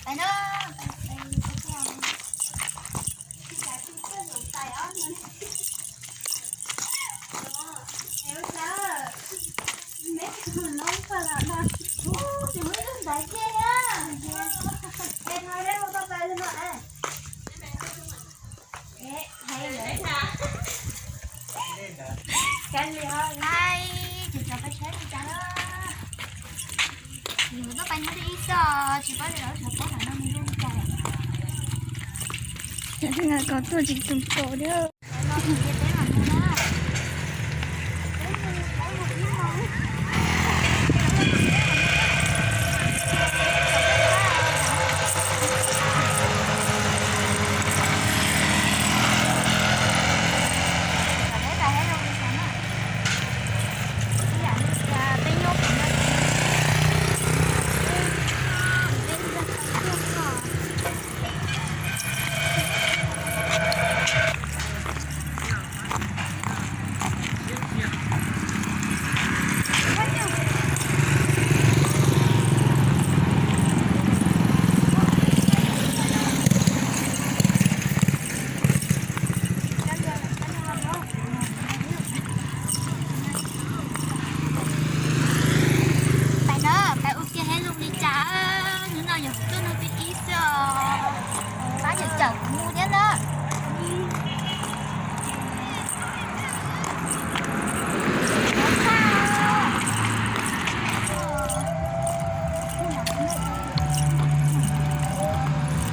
Ai, cov cov peb saib li cas na. Yus tuaj pais hnub thib ib xwb, tsis paub li lawv sawv pob hauv no nws zoo li cas. Cov neeg ko tuaj tsis tus kaus thiab. Pais na, pais ua ke hais lus li cas, hnub no yog tuaj hnub thib ib xwb os. Pab yawm cawm kuv mus thiab na.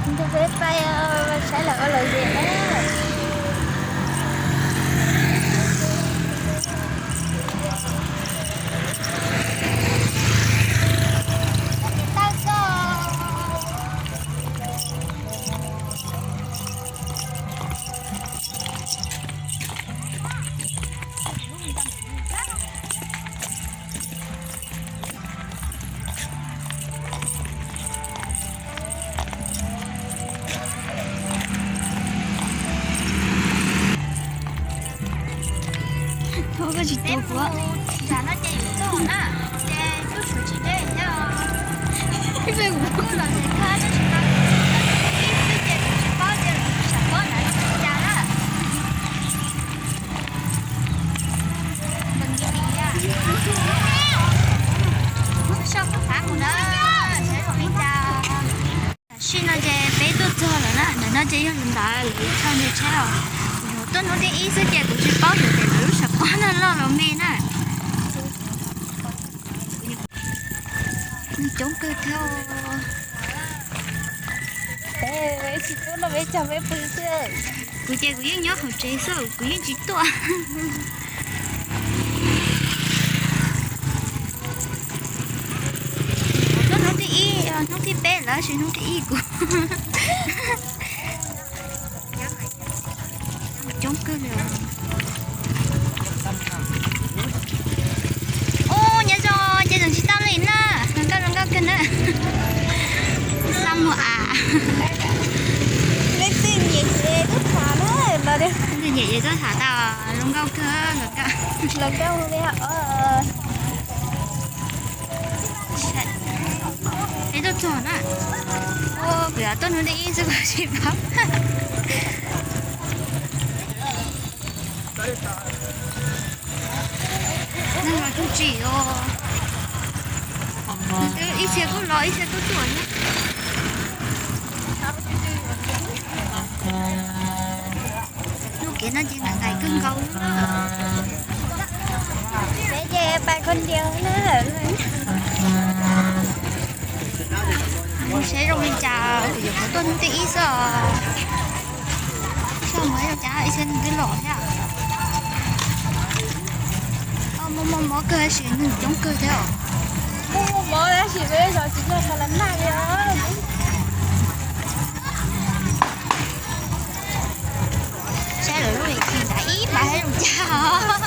Nrog peb pais saib lawv ua lawv zem na. Thov koj tsis tua kuv. Zam no ces yus tuaj na, ces kuj suav tsis deb thiab os. Kuj los tsis khab tab sis mas ib xwb ces kuv tsis paub tias lawv sawv pob ntawd li cas na. Soj koj fav mus na, sawv zoo li cas. Tam sim no ces peb tuaj txog lawm na, ntawm no ces yog lawv ntawd lawv tso nws tsheb os. Kuv tuaj hnub thib ib xwb ces kuv tsis paub xyov tias lawv lub sawv pob no loj los me na. Nws coob kawg thiab. Tsis tuaj no peb cog peb pw xwb. Kuv ces kuv yeej nyob hauv tsev xwb, kuv yeej tsis tuaj. Tuaj hnub thib ib, hnub thib peb lawm sis hnub thib ib kuv. Coob kawg li. Ub, nyob zoo, ces tseem tsis tau li na. Zoo nkauj, zoo nkauj kawg na. Xa mus av. Leej twg nyiam ces tuaj tham na. Leej twg nyiam ces tuaj tham tau, zoo nkauj kawg, zoo nkauj. Peb tuaj txog na. Kuv yuav tuaj hnub thib ib xwb kuv tsis paub. Neeg los tsis tsim os. Ib txhia kuj los ib txhia kuj tuaj thiab. Lub kev no ces nqaim nqaim kawg nkaus li. Peb ces pais koj ntiag na. Saib zoo li cas, kuv yuav tuaj hnub thib ib xwb os. Saib mus zoo cas ib txhia neeg twb los thiab. Muaj muaj mob kawg tab sis neeg coob kawg thiab os. Muaj muaj mob tab sis peb zos tsis yog xas las naj li os. Saib lawv lub ntawd ib pab zoo cas os.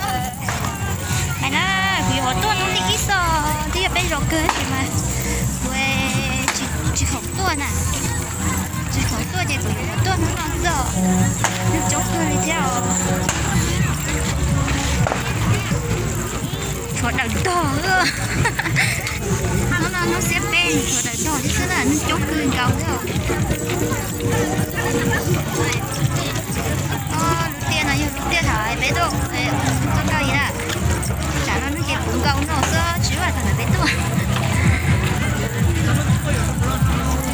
Pais na, kuv yuav tuaj hnub thib ib xwb, twb yog peb zos kawg tab sis mas kuv tsis khoom tuaj na. Tsis khoom tuaj ces kuv yuav tuaj hnub no xwb os. Neeg coob kawg li thiab os. Tshuav daws ntog. Hnub xiab peb tshuav tawm tog thiab xwb na, neeg coob kawg nkaus thiab. Lub tiaj no yog lub tiaj thaum peb tuaj txog kawg li na. Tsam no neeg ces puv nkaus no xwb, tsis ua thaum peb tuaj.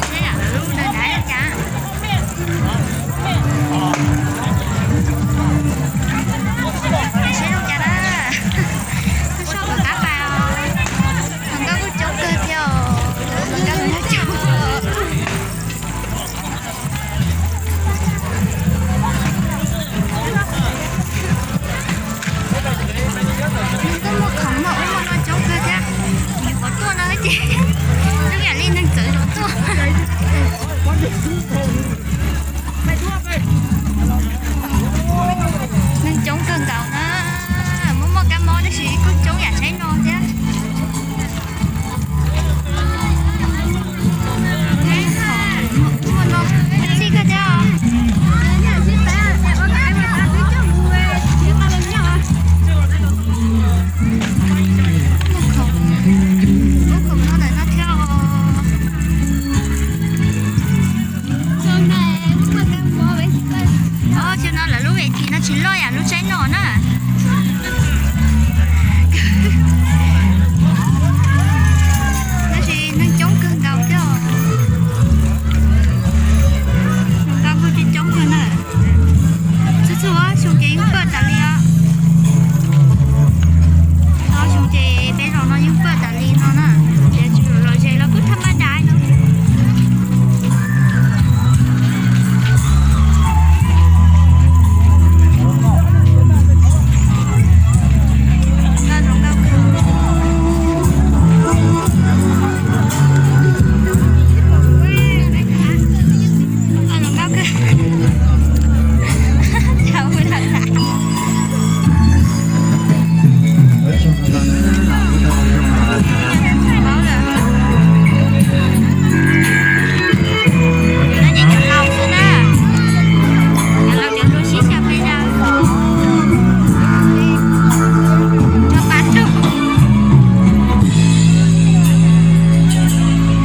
Seb lub dav dav cas. Seb zoo cas na. Kuj soj kom qab pais os. Hluas nkauj kuj coob kawg thiab os. Hluas nkauj kuj coob. Neeg tuaj muag khoom muag ub muag no coob kawg thiab. Yus qhuav tuaj no ces zoo yam li neeg txawv zov tuaj. Neeg coob kawg nkaus na, muaj muaj kab mob tab sis kuj coob yam saib no thiab. Muaj no, txij kawg thiab os. Muaj khoom, muaj khoom no ntawm no thiab os. Os, xyoo no lawv lub ves thim no tsis loj yam lub tsaib no na. Tab sis neeg coob kawg nkaus thiab os. Hluas nkauj kuj coob coob kawg na. Txhua txhua xyoo ces yeej pawj tas li os. Ob xyoo ces peb zos no yeej pawj tas li no na. Ces tsis los ze los kuj thaj maj dais no. Nyob ces cov laus xwb na, cov laus cov hluas sib xyaw pes zaws, cov pab lug,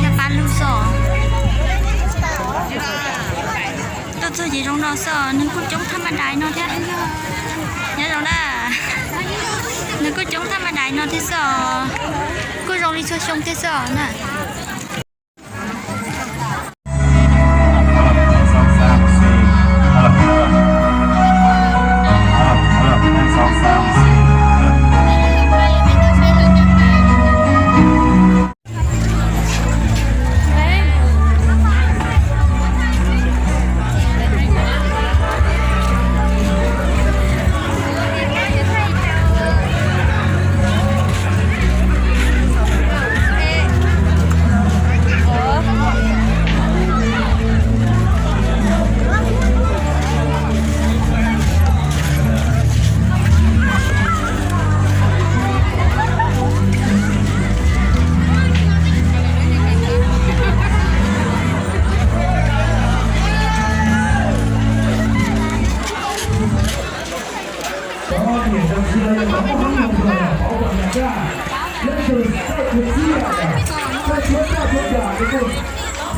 cov pab lug xwb. Tuaj txog ces zoo no xwb os, neeg kuj coob thaj maj dais no thiab. Nyob zoo na, neeg kuj coob thaj maj dais no thiab xwb os, kuj zoo li txhua xyoo thiab xwb os na.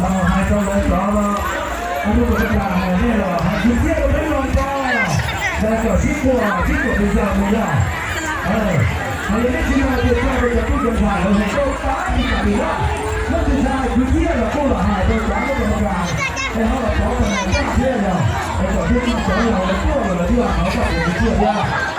Hais rau lawv cov no, tus kam hais nej los hais kwv txhiaj rau peb mloog tso, los kom sib puag sib koom tus yog mus yog. Hais li nej tsis mloog tias tso rau cov tub cov ntxhais lawv hais rau tab sis kam li na, leej twg xav hais kwv txhiaj los kuj los hais rau cov tub cov ntxhais, es ho los thov kom nws txaj thiab yog, es kom thiaj tsis cov yog lawv tuaj los lawv thiaj los thov txaj kwv txhiaj thiab.